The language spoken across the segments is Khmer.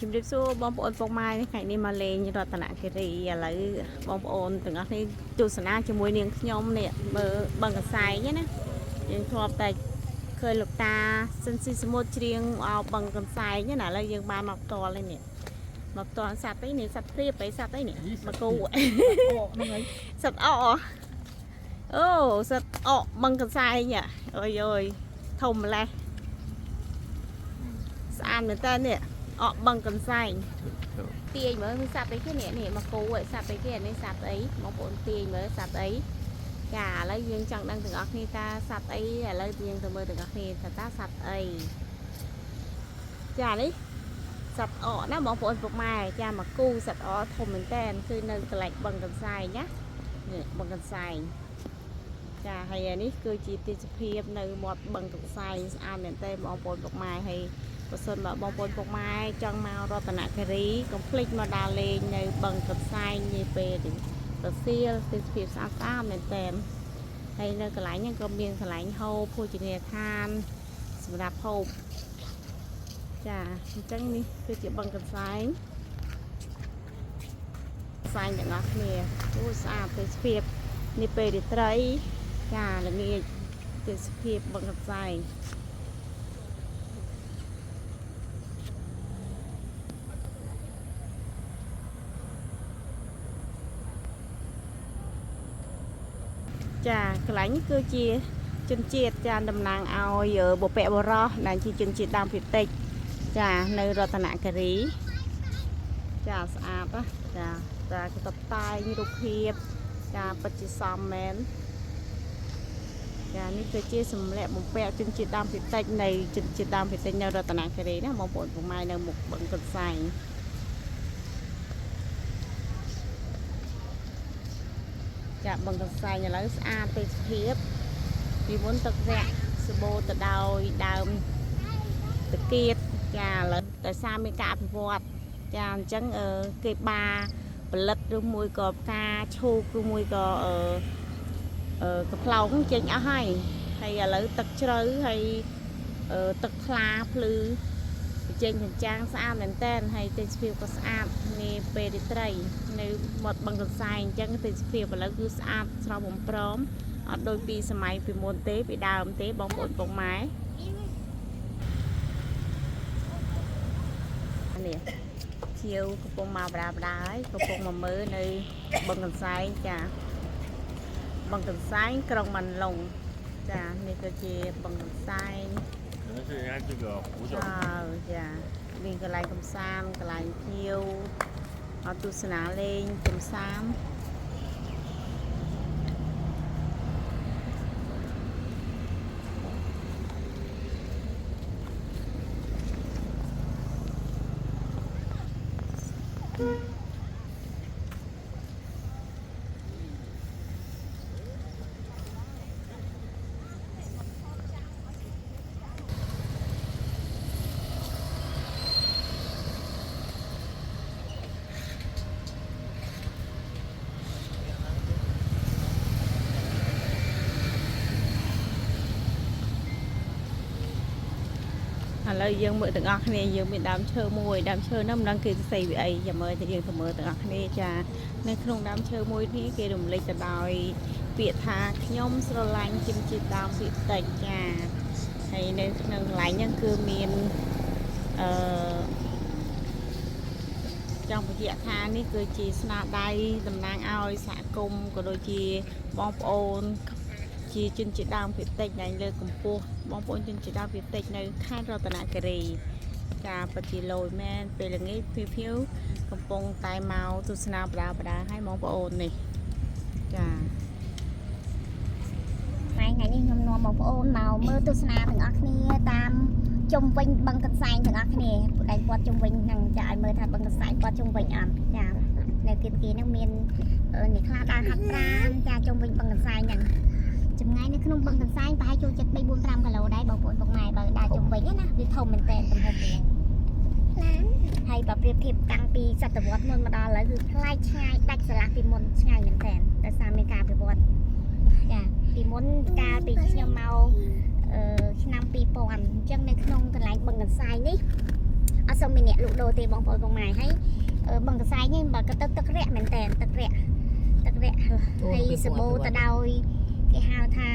ជំរាបសួរបងប្អូនពុកម៉ែថ្ងៃនេះមកលេងរតនគិរីឥឡូវបងប្អូនទាំងអស់នេះទស្សនាជាមួយនាងខ្ញុំនេះមើលបឹងកន្សែងណាយើងធ្លាប់តែឃើញលោកតាសិនស៊ីសមុទ្រច្រៀងឲ្យបឹងកន្សែងណាឥឡូវយើងបានមកផ្ទាល់ហើយនេះមកផ្ទាល់សត្វអីនេះសត្វព្រាបអីសត្វអីនេះមកគូ ហ្នឹងហើយ សត្វអកអូសត្វអកបឹងកន្សែងអើយអើយធំម្លេះស្អាតមែនតើនេះអកបឹងកន្សែង ទាញមើលមានសត្វអីគេនេះនេះមកគូឯសត្វអីគេនេះសត្វអីបងប្អូនទាញមើលសត្វអីចាឥឡូវយើងចង់ដឹងទាំងអស់គ្នាតើសត្វអីឥឡូវយើងទៅមើលទាំងអស់គ្នាថាតើសត្វអីចានេះសត្វអកណាបងប្អូនពុកម៉ែចាមកគូសត្វអកធំមែនតើគឺនៅកន្លែងបឹងកន្សែងណានេះបឹងកន្សែងចាហើយអានេះគឺជាទេសភាពនៅមាត់បឹងកន្សែងស្អាតមែនតើបងប្អូនពុកម៉ែហើយ បើសិនបើបងប្អូនពុកម៉ែចង់មករតនគិរីកុំភ្លេចមកដើរលេងនៅបឹងកន្សែងនាពេលនេះរសៀលទេសភាពស្អាតស្អាតមែនតើហើយនៅកន្លែងហ្នឹងក៏មានកន្លែងហូបភោជនីយដ្ឋានសម្រាប់ហូបចាអញ្ចឹងនេះគឺជាបឹងកន្សែងផ្សែងទាំងអស់គ្នាអូស្អាតទេសភាពនាពេលរាត្រីចាល្ងាចទេសភាពបឹងកន្សែង ចាកន្លែងនេះគឺជាជនជាតិចាតំណាងឲ្យបុព្វបុរសដែលជាជនជាតិដើមភាគតិចចានៅរតនគិរីចាស្អាតណាចាចាគេតបតែងរូបភាពចាពិតជាសមមែនចានេះគឺជាសម្លៀកបំពាក់ជនជាតិដើមភាគតិចនៃជនជាតិដើមភាគតិចនៅរតនគិរីណាបងប្អូនពុកម៉ែនៅមុខបឹងកន្សែងចាបឹងកន្សែងឥឡូវស្អាតទេសភាព ពីមុនទឹករាក់សម្បូរទៅដោយដើមតកៀតចាឥឡូវដោយសារមានការអភិវឌ្ឍចាអញ្ចឹងអឺគេបាផលិតឬមួយក៏ផ្កាឈូកឬមួយក៏អឺអឺកផ្លោកចេញអស់ហើយហើយឥឡូវទឹកជ្រៅហើយអឺទឹកថ្លាភ្លឺចេញចិញ្ចាំងស្អាតមែនតើហើយទេសភាពក៏ស្អាតនាពេលរាត្រីនៅមាត់បឹងកន្សែងអញ្ចឹងទេសភាពឥឡូវគឺស្អាតស្រស់បំព្រង អត់ដូចពីសម័យពីមុនទេពីដើមទេបងប្អូនពុកម៉ែនេះជាវកំពុងមកបដាបដាហើយកំពុងមកមើលនៅបឹងកន្សែងចាបឹងកន្សែងក្រុងម៉ាន់ឡុងចានេះគឺជាបឹងកន្សែង 可能是人家这个胡椒 អើចាមានកន្លែងកំសាន្តកន្លែងភ្ញៀវអត់ទស្សនាលេងកំសាន្ត ឥឡូវយើងមើលទាំងអស់គ្នាយើងមានដើមឈើមួយដើមឈើហ្នឹងមិនដឹងគេសរសេរវាអីចាំមើលតែយើងទៅមើលទាំងអស់គ្នាចានៅក្នុងដើមឈើមួយនេះគេរំលេចទៅដោយពាក្យថាខ្ញុំស្រឡាញ់ជំនឿដើមភាគតិចចាហើយនៅក្នុងកន្លែងហ្នឹងគឺមានអឺចង់បញ្ជាក់ថានេះគឺជាស្នាដៃតំណាងឲ្យសហគមន៍ក៏ដូចជាបងប្អូន ជាជនជាតិដើមភាគតិចដែលលើកកម្ពស់បងប្អូនជនជាតិដើមភាគតិចនៅខេត្តរតនគិរីចាពិតជាលយមែនពេលល្ងាចភៀវភៀវកំពុងតែមកទស្សនាបដាបដាឲ្យបងប្អូននេះចា ថ្ងៃថ្ងៃនេះខ្ញុំនាំបងប្អូនមកមើលទស្សនាទាំងអស់គ្នាតាមជុំវិញបឹងកន្សែងទាំងអស់គ្នាដែលព័ទ្ធជុំវិញហ្នឹងចាឲ្យមើលថាបឹងកន្សែងព័ទ្ធជុំវិញអត់ចានៅគៀនគេហ្នឹងមានអ្នកខ្លះដើរហាត់ប្រាណចាជុំវិញបឹងកន្សែងហ្នឹងចម្ងាយនៅក្នុងបឹងកន្សែងប្រហែលចូលចិត្ត3 4 5គីឡូដែរបងប្អូនពុកម៉ែបើដើរជុំវិញណាវាធំមែនតើទំហំវាឡានហើយបើប្រៀបធៀបតាំងពីសតវត្សមុនមកដល់ឥឡូវគឺប្លែកឆ្ងាយដាច់ស្រឡះពីមុនឆ្ងាយមែនតើដោយសារមានការអភិវឌ្ឍចា ពីមុនកាលពីខ្ញុំមកអឺឆ្នាំ2000អញ្ចឹងនៅក្នុងកន្លែងបឹងកន្សែងនេះ អត់សូវមានអ្នកលក់ដូរទេបងប្អូនពុកម៉ែហើយបឹងកន្សែងនេះបើក៏ទៅទឹករ៉ាក់មែនតើទឹករ៉ាក់ទឹករ៉ាក់ហើយសម្បូរទៅដោយគេហៅថា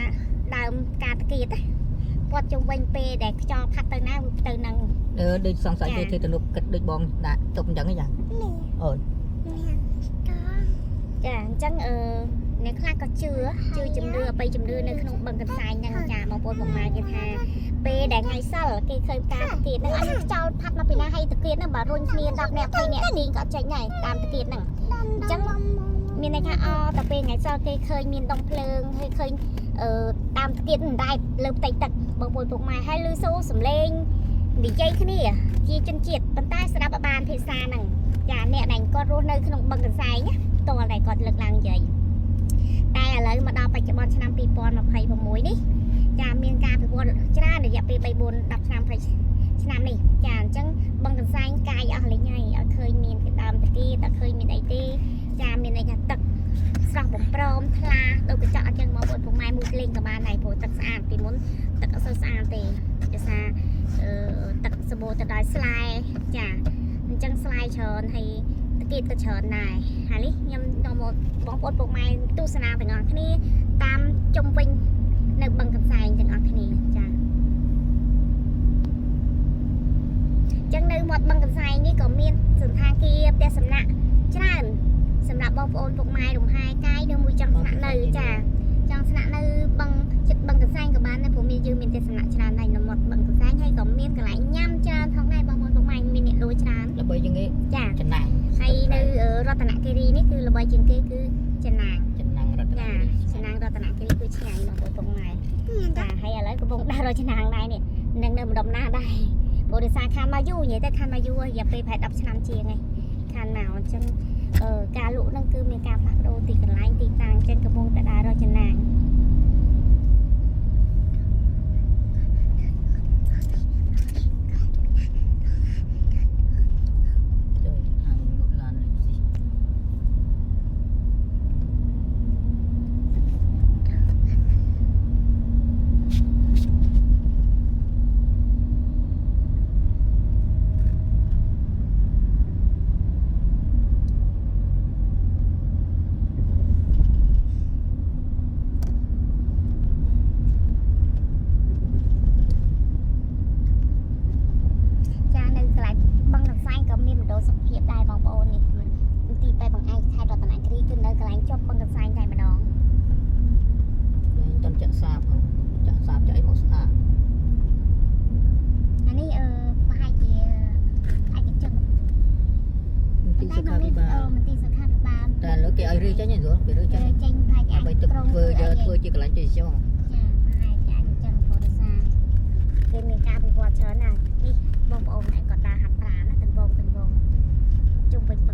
ដើមកាតកៀតណាព័ទ្ធជុំវិញពេលដែលខ្យល់ផាត់ទៅណាវាទៅនឹង អឺដូចសង្ស័យគេធ្វើទំនប់គិតដូចបងដាក់ទុកអញ្ចឹងយ៉ាងអូន ចាអញ្ចឹងអឺអ្នកខ្លះក៏ជឿជឿជំនឿអបិយជំនឿនៅក្នុងបឹងកន្សែងហ្នឹងចាបងប្អូនពុកម៉ែគេថាពេលដែលថ្ងៃសិលគេឃើញផ្កាតាគៀតហ្នឹងអត់ខ្យល់ផាត់មកពីណាហើយតាគៀតហ្នឹងបើរុញគ្នា10នាក់20នាក់ទាញក៏អត់ចេញដែរតាមតាគៀតហ្នឹងអញ្ចឹងមានន័យថាអតែពេលថ្ងៃសិលគេឃើញមានដុំភ្លើងហើយឃើញអឺតាមតាគៀតមិនដែរលើផ្ទៃទឹកបងប្អូនពុកម៉ែហើយឮសូរសំឡេងនិយាយគ្នាជាជនជាតិប៉ុន្តែស្ដាប់អត់បានភាសាហ្នឹងចាអ្នកដែលគាត់រស់នៅក្នុងបឹងកន្សែងណា ផ្ទាល់ដែលគាត់លើកឡើងនិយាយតែឥឡូវមកដល់បច្ចុប្បន្នឆ្នាំ2026នេះចាមានការពិវត្តច្រើនរយៈពេល3 4 10ឆ្នាំ20ឆ្នាំនេះចាអញ្ចឹងបឹងកន្សែងកាយអស់លេងហើយអត់ឃើញមានគេដើមតាគីតអត់ឃើញមានអីទេចាមានអីថាទឹកស្រស់បំព្រមថ្លាដូចកញ្ចក់អញ្ចឹងមកបងពុកម៉ែមូតលេងក៏បានដែរព្រោះទឹកស្អាតពីមុនទឹកអត់សូវស្អាតទេដោយសារអឺទឹកសម្បូរទៅដោយស្លែចាអញ្ចឹងស្លែច្រើនហើយតាគីក៏ច្រើនដែរ ហើយនេះខ្ញុំនាំមកបងប្អូនពុកម៉ែទស្សនាទាំងអស់គ្នាតាមជុំវិញនៅបឹងកន្សែងទាំងអស់គ្នាចាអញ្ចឹងនៅមាត់បឹងកន្សែងនេះក៏មានសន្តាគារផ្ទះសំណាក់ច្រើនសម្រាប់បងប្អូនពុកម៉ែរំហែកាយនៅមួយចង់ស្នាក់នៅចាចង់ស្នាក់នៅបឹងចិត្តបឹងកន្សែងក៏បានដែរព្រោះមានយើងមានផ្ទះសំណាក់ច្រើនដែរនៅមាត់បឹងកន្សែងហើយក៏មានកន្លែងញ៉ាំច្រើនផងដែរបងប្អូនពុកម៉ែមានអ្នកលក់ច្រើន ល្បីជាងគេ ចា ចំណាំង ហើយនៅរតនគិរីនេះគឺល្បីជាងគេគឺចំណាង ចំណាំងរតន ចា គិរី ចំណាងរតនគិរីគឺឆ្ងាញ់បងប្អូនពុកម៉ែចាហើយឥឡូវកំពុងដើររកចំណាងដែរនេះនឹងនៅម្ដុំណាដែរព្រោះដោយសារខានមកយូរនិយាយទៅខានមកយូររយៈពេលប្រហែល10ឆ្នាំជាងហើយខានមកអញ្ចឹងអឺការលក់ហ្នឹងគឺមានការផ្លាស់ប្ដូរទីកន្លែងទីតាំងអញ្ចឹងកំពុងតែដើររកចំណាង ជួយខាងលក់ឡានលិចស៊ី ចានៅកន្លែងបឹងកន្សែងក៏មានមណ្ឌលសុខភាពដែរបងប្អូននេះមន្ទីរពេទ្យបង្អែកខេត្តរតនគិរីគឺនៅកន្លែងជាប់បឹងកន្សែងតែម្ដង លែងតន់ចាក់សាបហ៎ចាក់សាបចាក់អីមកស្អាត អានេះអឺប្រហែលជាឯកជន មន្ទីរសុខាភិបាល មន្ទីរសុខាភិបាល តែឥឡូវគេឲ្យរើចេញហ្នឹងគេរើចេញ ចេញប្រហែលជា ដើម្បីទឹកធ្វើយកធ្វើជាកន្លែងទេសចរ ចាប្រហែលជាអាចចឹងព្រោះដោយសារគេមានការពិវត្តច្រើនណាស់នេះបងប្អូនឯងក៏ដើរហាត់ប្រាណណាទាំងវងទាំងវងជុំវិញបឹង